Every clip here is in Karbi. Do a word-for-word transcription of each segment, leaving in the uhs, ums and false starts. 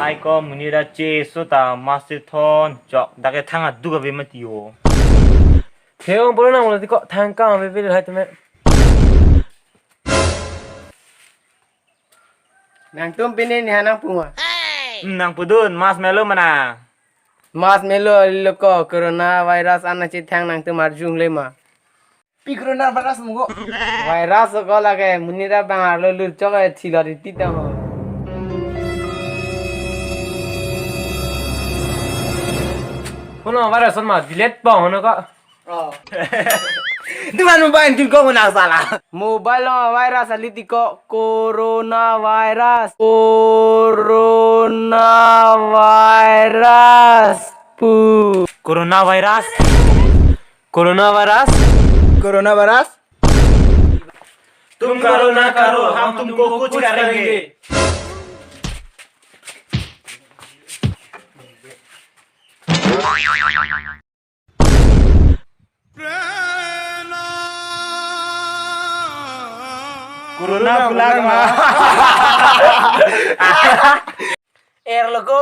Ai ko monit acheso ta mask chethon chok dak ke thang aduk ave mati o. Theon bolo nang bolo tiko thang kam ave ave hai tame. Nangtum pine niha nangpu ma? Hmm, nangpudun, mask melo mana? Mask melo loko, corona virus ana chethang nangtum arjung le ma? Pi corona virus mugo? Virus ko lake monit abang arlo lurchok e thilo riti ta ho. Kono virus ma delete pong hono ko. Oh. Duman mobile tun ko na sala. Mobile lo virus aliti ko corona virus. Corona virus pu. Corona virus. Corona virus. Corona virus. तुम करो ना करो, हम तुमको कुछ करेंगे। Corona pulang ma. Air loko.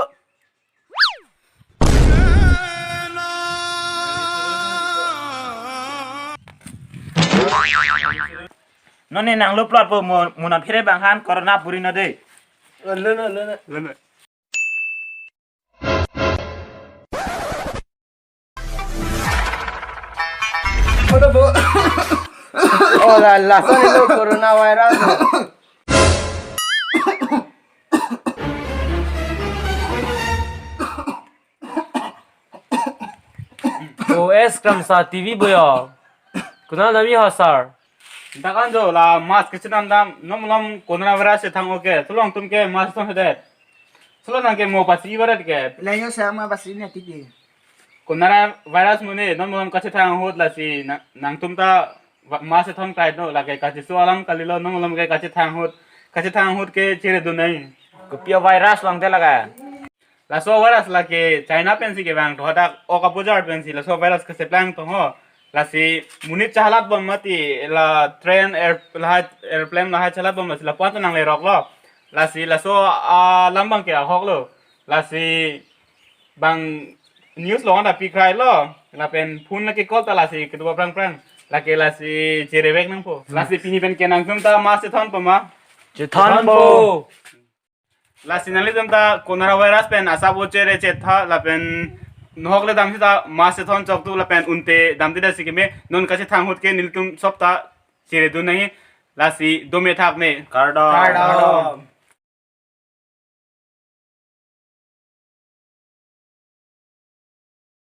Non ne nanglo plot po mo, mo na phere bang han corona puri na de. Lo, lo, lo, lo. Foto po. Oh la la, sorry lo, corona virus. O S Kramsa T V boyo. Kunal dami ha sir. Dakan jo la mask kechenam dam, non malom corona virus chethang oke. Tolong tum ke mask thon hedet. Tolong nang ke mo pasi barat ke. Layo sama pasi ne titi. Corona virus mune, non malom kachethang ahut lasi na-, nangtum ta va-, mask thon kai no, lake kacheso alam kalilo, non malom ke kachethang ahut, kachethang ahut ke chere dunai. Kopi virus lang te lake. Laso virus lake China pensi kevang to hadak ok apujar pensi laso virus kacheplang to ho. Lasi monit chahalat bom mati la train air, la airplane la chahalat bom lasi lapuan to nanglerok lo. Lasi laso alam bang ke ahok lo. Lasi bang news lo anda pikrai lo. Lapen phone lake call ta lasi kedo prang prang. Lake lasi cherevek nangpo. Lasi pini pen ke nangtum ta mask chethon po ma? Chethon po. Lasi nanglitum ta corona virus pen asap o chere chetha lapen nohok le dam sita mask chethon chok tu lapen unte dam tida si keme non kachethang ahut ke nelitum sop ta chere dun nangji lasi dome thak me. Kardom. Kardom.